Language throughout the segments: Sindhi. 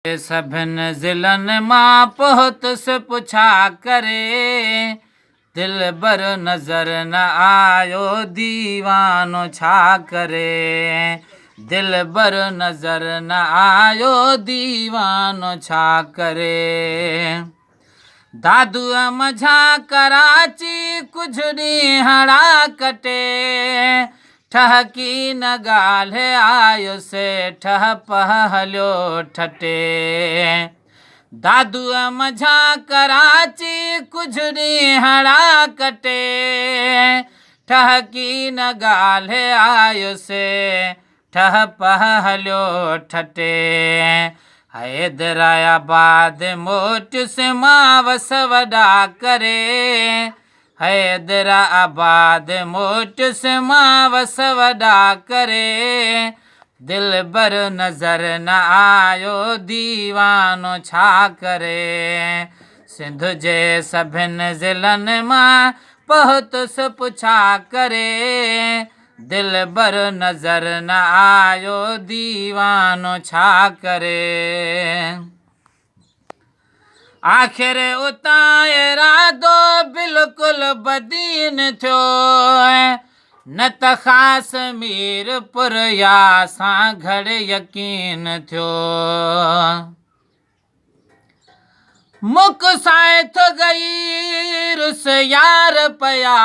سڀن ضلعن مان پهتس پڇا ڪري، دلبر نظر نه آيو ديوانو ڇا ڪري، دلبر نظر نه آيو ديوانو ڇا ڪري. دادوء منجهان ڪراچي ڪجهه ڏينهڙا ڪٽي، ٺهڪي نه ڳالهه آيس ٺهه پهه هليو ٺٽي. دادوء منجهان ڪراچي ڪجهه ڏينهڙا ڪٽي، ٺهڪي نه ڳالهه آيس ٺهه پهه هليو ٺٽي. حيدرآباد موٽيس مان وس وڏا ڪري. حيدرآباد موٽيس مان وس وڏا ڪري. دلبر نظر نه آيو ديوانو ڇا ڪري. سنڌ جي سڀن ضلعن مان پهتس پڇا ڪري. دلبر نظر نه آيو ديوانو ڇا ڪري. آخر اتان ارادو بلڪل بدين ٿيو نه ته خاص ميرپور يا سانگهڙ يقين ٿيو. مک سائين ٿ گئي رس يار پيا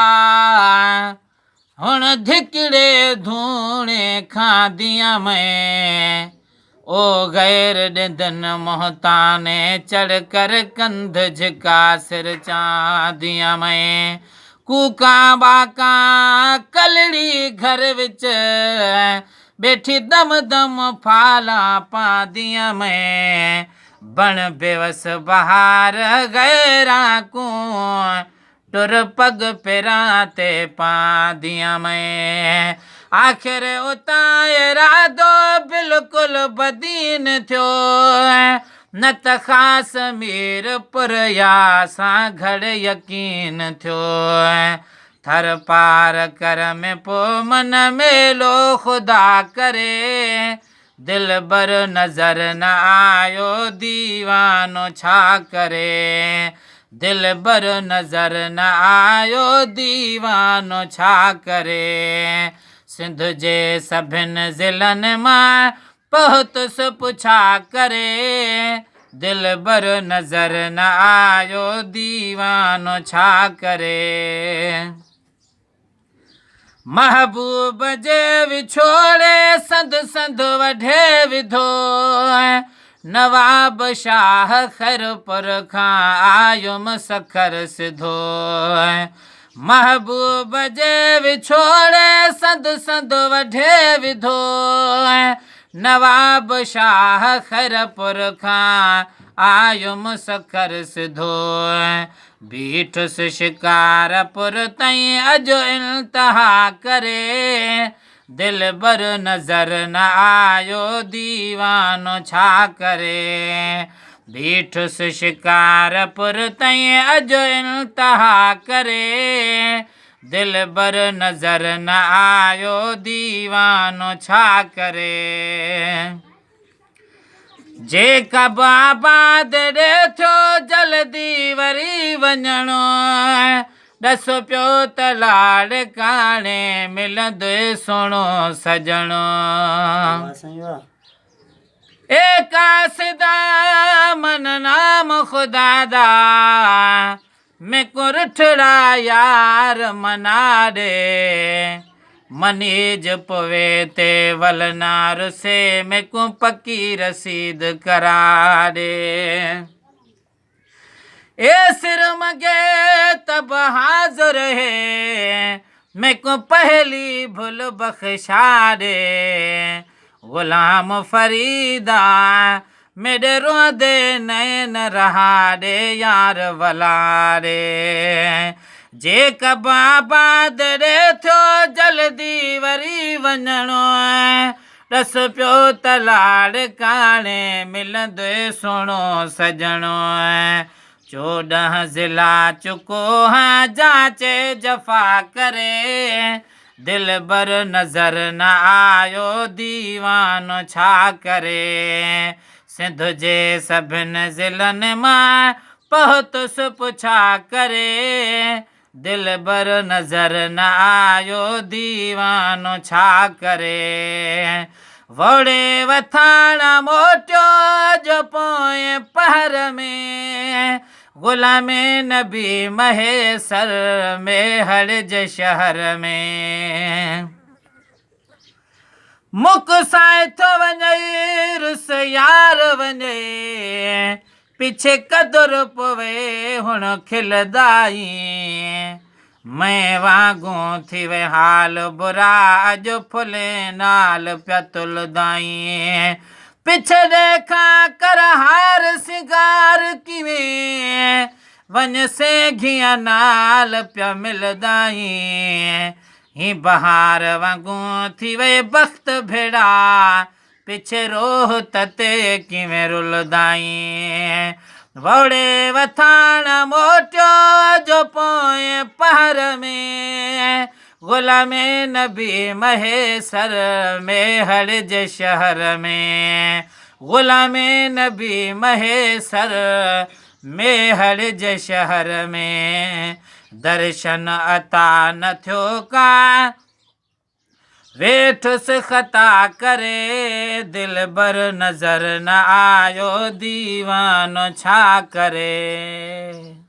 هڻ ڌڪڙي ڌوڻي کانديان مين او غير ڏندن مهتاني چڙ ڪر ڪنڌ جهڪا سر چانديان مين ڪوڪان ٻاڪان ڪلڙي گهر وچ ٻيٺي دم دم ڦالان پانديان مين بڻ بيوس بهار غيران ڪون ٽر پڳ پيران تي پانديان مين آخر اتان ارادو بلڪل بدين ٿيو نه ته خاص ميرپور يا سانگهڙ يقين ٿيو ٿر پار ڪر ۾ پو من ميلو خدا ڪري دلبر نظر نه آيو ديوانو ڇا ڪري دلبر نظر نه آيو ديوانو ڇا ڪري سنڌ جي سڀن ضلعن مان پهتس پڇا ڪري دلبر نظر نه آيو ديوانو ڇا ڪري. محبوب جي وڇوڙي سنڌ سنڌ وڍي وڌو نواب شاهه خيرپور کان آيم سکر سڌو محبوب جي وڇوڙي سنڌ سنڌ وڍي وڌو نواب شاهه خيرپور کان آيم سکر سڌو بيٺس شڪارپور تائين اڄ انتها ڪري دلبر نظر نه آيو ديوانو ڇا ڪري بيٺس شڪارپور تائين اڄ انتها ڪري دلبر نظر نه آيو ديوانو ڇا ڪري. جيڪب آباد ڏي ٿيو جلدي وري وڃڻو ڏس پيو ته لاڙڪاڻي ملندء سهڻو سڄڻو. اي قاصدا من نام خدا دا ميڪون رٺڙا يار منا ڏي، منيج پوي تي ول نا رسي، ميڪون پڪي رسيد ڪرا ڏي. اي سر منگي تب حاضر هي، ميڪون پهلي ڀل بخشا ڏي. غلام فريدا ميڏي روئندي نين رها ڏي يار ولا ڏي جيڪب آباد ڏي ٿيو جلدي وري وڃڻو ڏس پيو ته لاڙڪاڻي ملندء سهڻو سڄڻو 14 ضلعا چڪو هان جاچي جفا ڪري دلبر نظر نه آيو ديوانو ڇا ڪري. سنڌ جي سڀن ضلعن مان پهتس پڇا ڪري، دلبر نظر نه آيو ديوانو ڇا ڪري. ووڙي وٿاڻ موٽيو جو پوئين پهر ۾، غلام نبي مهيسر ميهڙ جي شهر ۾. مک سائين ٿو وڃئي رس يار وڃئي پڇي قدر پوي هڻ کلدائين مئي وانگون ٿي وئي حال برا اڄ ڦلين نال پيا تلدائين پڇڙي کان ڪر هار سنگار ڪيوين وڃ سينگهيان نال پيا ملدائين هي بهار وانگون ٿي وئي بخت ڀيڙا، پڇي روح تتي ڪيوين رلدائين. ووڙي وٿاڻ موٽيو جو پوئين پهر ۾، غلام نبي مهيسر ميهڙ جي شهر ۾، غلام نبي مهيسر ميهڙ جي شهر ۾، درشن عطا نه ٿيو ڪا، ويٺس خطا ڪري، دلبر نظر نه آيو، ديوانو ڇا ڪري.